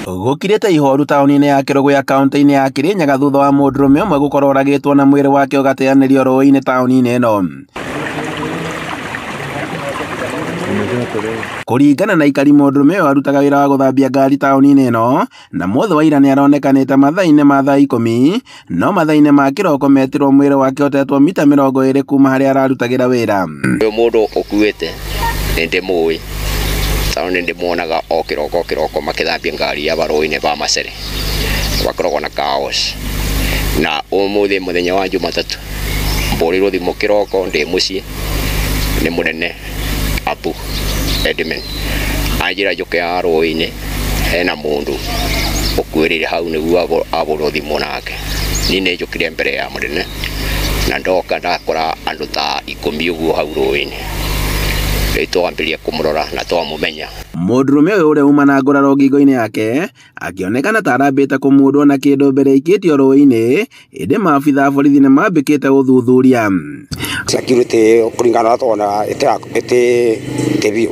Gũkirĩte ihoru taũni-inĩ ya Kĩrũgũya kaunti-inĩ ya Kĩrĩnyaga thutha wa mũndũrũme ũmwe gũkorwo oragĩtwo na mwĩrĩ wake ũgateanĩrio rũĩ-inĩ taũni-inĩ ĩno. Kũringana na aikari, mũndũrũme ũyũ arutaga wĩra wa gũthambia ngari taũni-inĩ ĩno na mũthĩ wa ira nĩaronekanĩte mathaa-inĩ ma thaa 10, no mathaa-inĩ ma kĩroko metirwo mwĩrĩ wake ũtetwo mita 20 kuma harĩa ararutagĩra wĩra. Ũyũ mũndũ ũkuĩte nĩ ndĩmũĩ tondũ nĩ ndĩmuonaga o kĩroko kĩroko makĩthambia ngari ya barũĩ-inĩ ba Macere, bakoragwo na car wash. Na ũmũthĩ mũthenya wa Jumatatũ mbũrĩrwo thimũ kĩroko ndĩ mũciĩ nĩ mũnene Abu Edmund anjĩra njũke ya rũĩ-inĩ hena mũndũ ũkuĩrĩire hau nĩguo abũrwo thimũ nake. Niĩ nĩ njũkire mbere ya mũnene na ndoka ndakora andũ ta 10 ũguo hau rũĩ-inĩ. Rĩu twambĩrĩria kũmũrora na twamũmenya. Mũndũrũme ũyũ ũrĩa uma na nguraro ngingo-inĩ yake akĩonekana ta arambĩte kũmundwo na kĩndũ mbere aikĩtio rũĩ-inĩ, ĩndĩ maabitha a borithi nĩ mambĩkĩte ũthuthuria. Security kũringana na twona ĩtĩ biũ,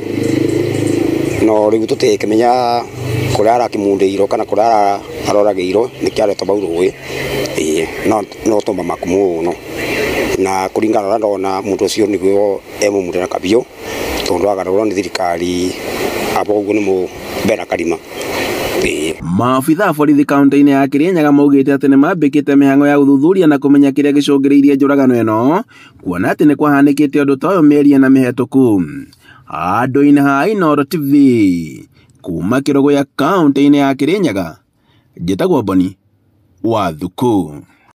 no rĩu tũtikĩmenya kũrĩa arakĩmundĩirwo kana kũrĩa aroragĩirwo nĩkĩo aretwo bau rũĩ. Ĩĩ no tũmamaku mũno, na kũringana na ndona mũndũ ũcio nĩguo emũmunde na kabiũ tondũ agarũrwo nĩ thirikari abo ũguo nĩ mũmbera karima. Maabitha a borithi kaunti-inĩ ya Kĩrĩnyaga maugĩte atĩ nĩ mambĩkĩte mĩhang'o ya gũthuthuria na kũmenya kĩrĩa gĩcũngĩrĩirie njũragano ĩno, kuona atĩ nĩ kwahanĩkĩte ũndũ ta ũyũ mĩeri ĩna mĩhetũku. Handũ-inĩ ha Inooro TV kuma Kĩrũgũya kaunti-inĩ ya Kĩrĩnyaga, njĩtagwo Boni wa Thuku.